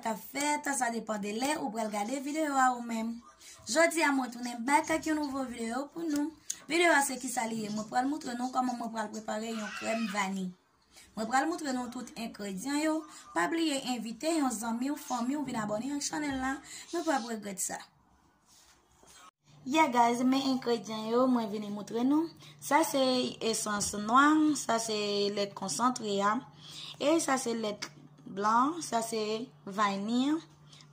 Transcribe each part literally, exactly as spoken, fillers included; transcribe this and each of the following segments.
K ap fèt, sa depann de lè ou pral gade videyo a ou menm. Jodi a mwen tounen back ak yon nouvo videyo pou nou. Videyo a se kisa li ye? Mwen pral moutre nou kòman mwen pral prepare yon krèm vani. Mwen pral moutre nou tout engredyan yo. Pa bliye envite yon zanmi w, fanmi w vin abòne ak chanèl la. Nou p ap regrèt sa. Yeah guys, men engredyan yo mwen vini moutre nou. Sa se esans nwa, sa se lèt konsantre a, e sa se lèt blan, sa se vani an.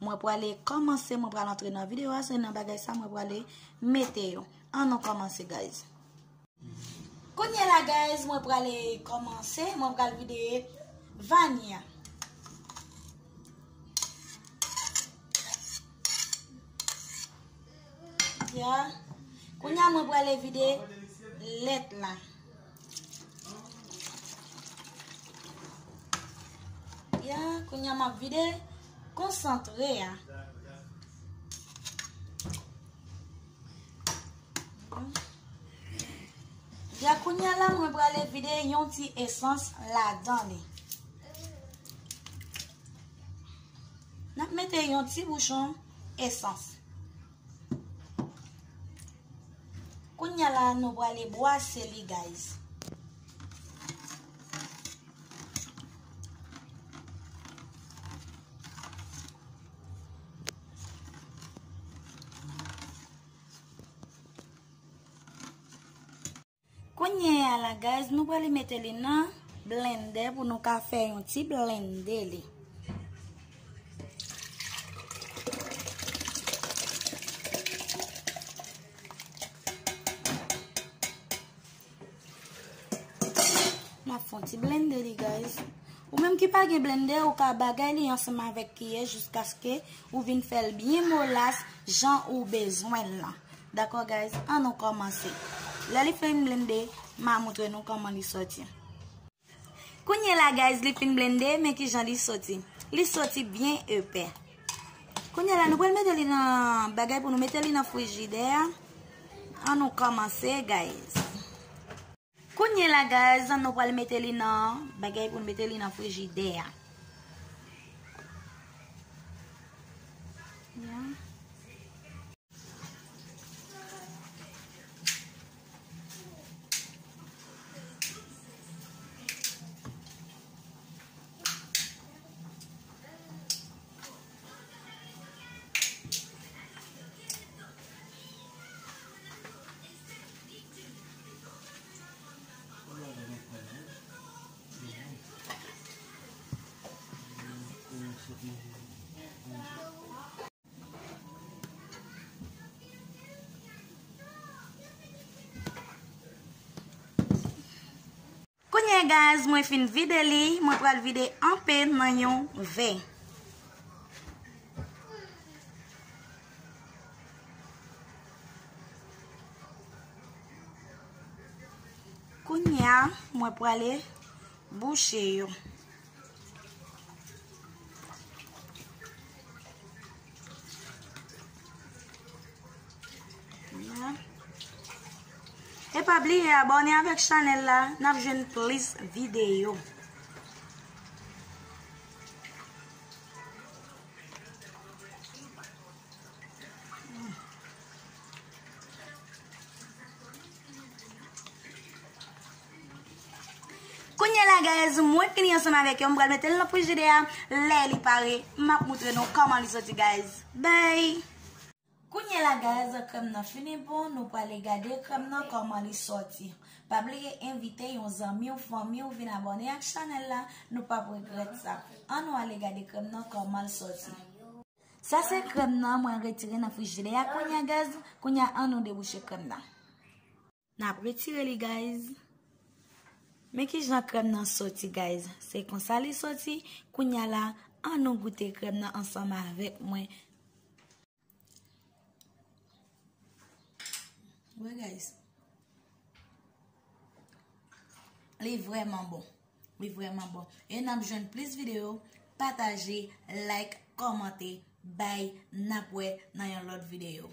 Mwen prale kòmanse, mwen pral antre nan videyo a, se nan bagay sa mwen prale mete yo. Ann nou kòmanse guys. Kounye la guys, mwen prale kòmanse, mwen pral vide vani a. Ya. Kounye a mwen prale vide lèt la. Ya, kounye a m ap vide konsantre a. Ya, kounye a la mwen prale vide yon ti esans ladan li. N ap mete yon ti bouchon esans. Kounye a la nou prale bwase li guys. Kounye a la guys, nou prale mete li nan blendè pou nou ka fè yon ti blende li. N ap fè yon ti blende li guys. Ou menm ki pa gen blendè, ou ka bagay li ansanm avèk kiyè jiskaske ou vin fè l byen molas jan ou bezwen l lan. Dakò guys, ann nou kòmanse. Lè li fin blende, m a moutre nou kòman li sòti. Kounye la guys, li fin blende, men kijan li sòti. Li sòti byen epè. Kounye la nou pral mete li nan bagay pou nou mete li nan frijidè a. Ann nou kòmanse guys. Kounye la guys, nou pral mete li nan bagay pou nou mete li nan frijidè a. Ya. Kounye a guys, mwen fin vide li, mwen pral vide anpe nan yon vè. Kounye a, mwen prale bouche yo. E pa bliye abòne avèk chanèl la, n ap jwenn plis videyo. Kounye la guys, mwen fini ansanm avèk yo, m pral mete l nan frijidè a. Lè li pare, m ap moutre nou kòman li sòti guys. Bye. Kounye la guys, krèm nan fini bon, nou prale gade krèm nan kòman li sòti. Pa bliye envite yon zanmi w, fanmi w vin abòne ak chanèl la, nou p ap regrèt sa. Ann nou ale gade krèm nan kòman l sòti. Sa se krèm nan mwen retire nan frijidè a kounye a guys. Kounye a ann nou debouche krèm nan. N ap retire li guys. Men kijan krèm nan sòti guys. Se konsa li sòti. Kounye a la, ann nou goute krèm nan ansanm avèk mwen. Wè guys. Li vrèman bon. Li vrèman bon. E n ap jwenn plis videyo. Pataje, like, kòmante, bay, n ap wè nan yon lòt videyo.